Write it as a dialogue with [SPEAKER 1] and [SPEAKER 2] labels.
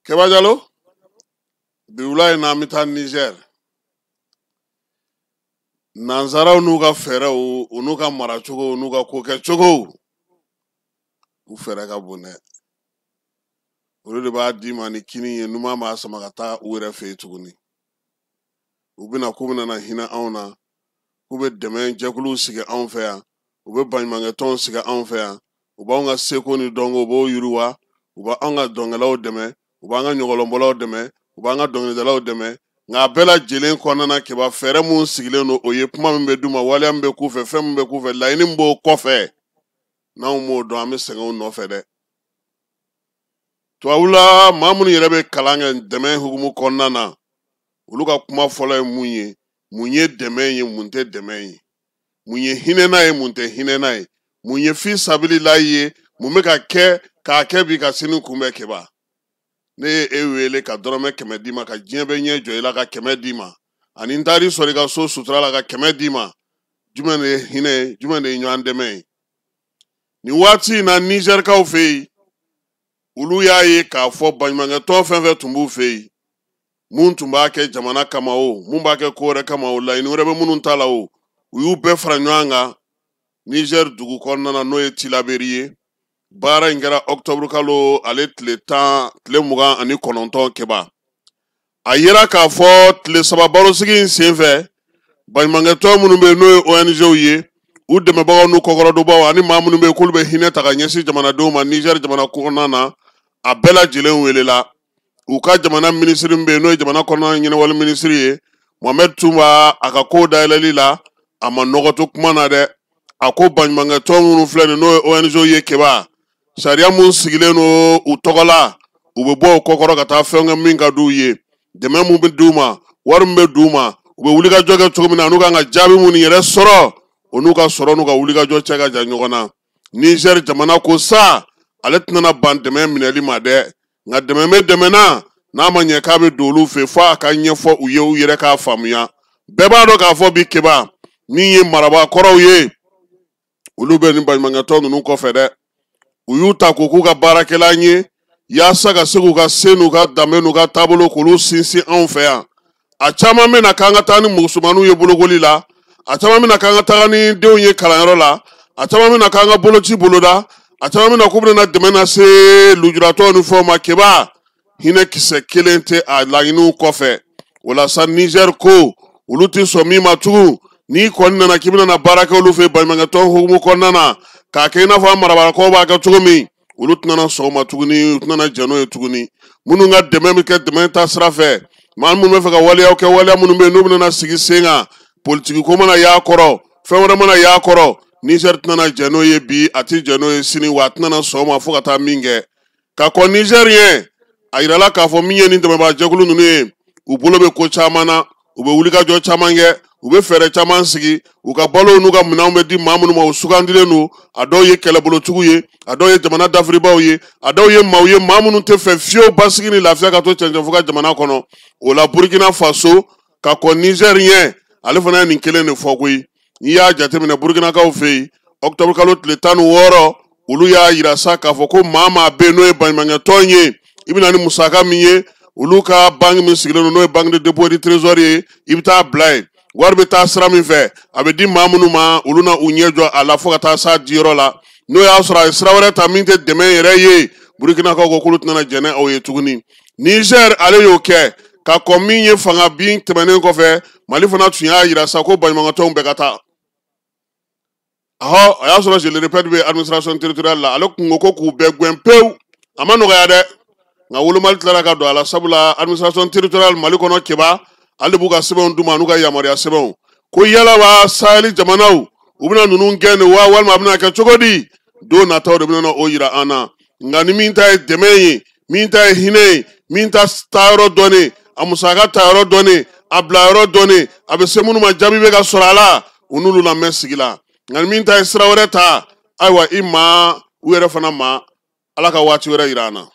[SPEAKER 1] Keba Jalo, bi wula in na an bɛ taa Niger. Nanzaraw n'u ka fɛɛrɛw, u n'u ka maracogo, u n'u ka kokɛcogow, u fɛɛrɛ ka bon dɛ. Olu de b'a d'i ma ni kini ye, numan b'a sama ka taa u yɛrɛ fɛ yen tuguni. U bɛna k'u bɛna na hinɛ anw na, k'u bɛ dɛmɛ jɛkuluw sigi anw fɛ yan, u bɛ baɲumankɛtɔnw sigi anw fɛ yan, u b'anw ka seko ni dɔnko, u b'o yiriwa, u b'anw ka dɔnkɛlaw dɛmɛ, u b'an ka ɲɔgɔlɔnbɔlaw dɛmɛ, u b'an ka dɔnkilidalaw dɛmɛ. Nka a bɛɛ lajɛlen kɔnɔna na, Keba, fɛɛrɛ mun sigilen don, o ye kuma min bɛ d'u ma, waleya min bɛ k'u fɛ, fɛn min bɛ k'u fɛ, laɲini min b'o kɔfɛ, n'anw m'o dɔn, an bɛ sɛgɛn u nɔfɛ dɛ. Tubabula maa minnu yɛrɛ bɛ kalan kɛ dɛmɛ hukumu kɔnɔna na, olu ka kuma fɔlɔ ye mun ye? Mun ye dɛmɛ ye, mun tɛ dɛmɛ ye? Mun ye hinɛna ye, mun tɛ hinɛna ye? Mun ye fi sabililayi ye? Mun bɛ ka kɛ k'a kɛ bi ka sini kunbɛn? Keba, ne ye e wele ka dɔrɔmɛ 100 d'i ma, ka diɲɛ bɛɛ ɲɛ jɔ i la ka 100 d'i ma, ani n taar'i sɔrɔ i ka so sutura la ka 100 d'i ma, jumɛn de ye hinɛ ye, jumɛn de ye ɲɔgɔn dɛmɛ ye? Nin waati in na, Nizɛrikaw fɛ yen, olu y'a ye k'a fɔ baɲumankɛtɔn fɛn fɛn tun b'u fɛ yen, mun tun b'a kɛ jamana kama o, mun b'a kɛ ko wɛrɛ kama o, laɲini wɛrɛ bɛ minnu ta la o, u y'u bɛɛ fara ɲɔgɔn kan Nizɛri dugu kɔnɔna na, n'o ye Tilaberi ye. Baara in kɛra ɔkutɔburu kalo ale tile 10, tile 29. Keba, a yera k'a fɔ tile 3 barosigi in senfɛ, baɲumankɛtɔn minnu bɛ yen, n'o ye ONGw ye, u dɛmɛbagaw n'u kɔkɔrɔdonbaw, ani maa minnu bɛ yen k'olu bɛ hinɛ ta ka ɲɛsin jamanadenw ma Nizɛri jamana kɔnɔna na, a bɛɛ lajɛlen welela. U ka jamana minisiri min bɛ yen, n'o ye jamana kɔnɔna ɲɛnawale minisiri ye, Mohamed Toumba, a ka ko dayɛlɛli la, a ma nɔgɔ to kuma na dɛ. A ko baɲumankɛtɔn minnu filɛ nin, n'o ye ONG ye, Keba, sariya mun sigilen don u tɔgɔ la, u bɛ bɔ o kɔkɔrɔ ka taa fɛn kɛ min ka d'u ye, dɛmɛ mun bɛ d'u ma, wari min bɛ d'u ma, u bɛ wulikajɔ kɛ cogo min na, n'u kan ka jaabi minnu yɛrɛ sɔrɔ, o n'u ka sɔrɔ n'u ka wulikajɔ cɛ ka jan ɲɔgɔn na. Nizɛri jamana ko sa, ale tɛna ban dɛmɛ minɛli ma dɛ, nka dɛmɛ bɛ dɛmɛ na, n'a ma ɲɛ k'a bɛ don olu fɛ, fo a ka ɲɛfɔ u ye, u yɛrɛ k'a faamuya. Bɛɛ b'a dɔn k'a fɔ bi, Keba, min ye marabaa kɔrɔw ye, olu bɛ nin baɲumankɛtɔn ninnu kɔfɛ dɛ. U y'u ta k'u k'u ka baarakɛla ye, yaasa ka se k'u ka se n'u ka danbe n'u ka taabolo k'olu sinsin anw fɛ yan. A caman bɛ na k'an ka taa ni musomanninw ye bolokoli la, a caman bɛ na k'an ka taga ni denw ye kalanyɔrɔ la, a caman bɛ na k'an ka boloci boloda, a caman bɛ na k'u bɛna dɛmɛ lase lujuratɔw ni fɛnw ma. Keba, hinɛ kisɛ kelen tɛ a laɲiniw kɔfɛ. O la sa, Nizɛri ko olu tɛ sɔn min ma tugun, n'i kɔni nana k'i bɛna na baara kɛ olu fɛ baɲumankɛtɔn hukumu kɔnɔna na, k'a kɛ i n'a fɔ an marabaakɔw b'a kɛ cogo min, olu tɛna sɔn o ma tuguni, u tɛna jɛn n'o ye tuguni. Minnu ka dɛmɛ bɛ kɛ dɛmɛ ta sira fɛ, maa minnu bɛ fɛ ka waleyaw kɛ, waleya minnu bɛ yen n'u bɛna sigi sen kan, politiki ko mana y'a kɔrɔ, fɛn wɛrɛ mana y'a kɔrɔ, Nizɛri tɛna jɛn n'o ye bi, a tɛ jɛn n'o ye sini, wa a tɛna sɔn o ma fo ka taa min kɛ. Ka kɔn Nizɛri ɲɛ, a yirala k'a fɔ min ye nin dɛmɛbaa jɛkulu ninnu ye, u bolo bɛ ko caman na, u bɛ wulikajɔ caman kɛ, u bɛ fɛɛrɛ caman sigi, u ka balow n'u ka minɛnw bɛ di maa minnu ma, u sugandilen don. A dɔw ye kɛlɛbolotigiw ye, a dɔw ye jamana dafiribaaw ye, a dɔw ye maaw ye, maa minnu tɛ fɛ fiyewu basigi ni lafiya ka to cɛncɛnfu ka jamana kɔnɔ. O la, Burukina Faso, ka kɔn Nizɛri ɲɛ, ale fana ye nin kelen de fɔ koyi. N'i y'a jateminɛ Burukinakaw fɛ yen, ɔkutɔburu kalo tile 16, olu y'a yira sa k'a fɔ ko maa maa bɛ yen n'o ye baɲumankɛtɔn ye, i bɛna ni musaka min ye, olu ka banki min sigilen don, n'o ye banque de dépôt du trésor ye, i bɛ taa bila yen. Wari bɛ taa sira min fɛ, a bɛ di maa minnu ma, olu na u ɲɛ jɔ a la fo ka taa s'a diyɔrɔ la. N'o y'a sɔrɔ a ye sira wɛrɛ ta min tɛ dɛmɛ yɛrɛ ye, Burukinakaw ko k'olu tɛna jɛn n'aw ye tuguni. Nizɛri ale y'o kɛ ka kɔn min ye fanga bin tɛmɛnen kɔfɛ. Mali fana tun y'a yira sa ko baɲumankɛtɔnw bɛɛ ka taa. Ahɔ, a y'a sɔrɔ, je le répète, bɛ administration territoriale la, ale kun ko ko k'u bɛɛ gɛn pewu. A ma nɔgɔya dɛ, nka wolomali tilara ka don a la, sabula administration territoriale Mali kɔnɔ, Keba, ale b'u ka sɛbɛnw d'u ma n'u ka yamaruya sɛbɛnw. Ko yala wa Sahel jamanaw, u bɛna ninnu gɛn de wa, walima a bɛna kɛ cogo di? Don nataw de bɛna o yira an na. Nka ni min ta ye dɛmɛ ye, min ta ye hinɛ ye, min ta taayɔrɔ dɔnnen, a musaka tayɔrɔ dɔnnen, a bilayɔrɔ dɔnnen, a bɛ se minnu ma, jaabi bɛ ka sɔrɔ a la, u n'olu lamɛn sigi la. Nka ni min ta ye sira wɛrɛ ta, ayiwa, i ma u yɛrɛ fana ma. Ala ka waati wɛrɛ yira an na.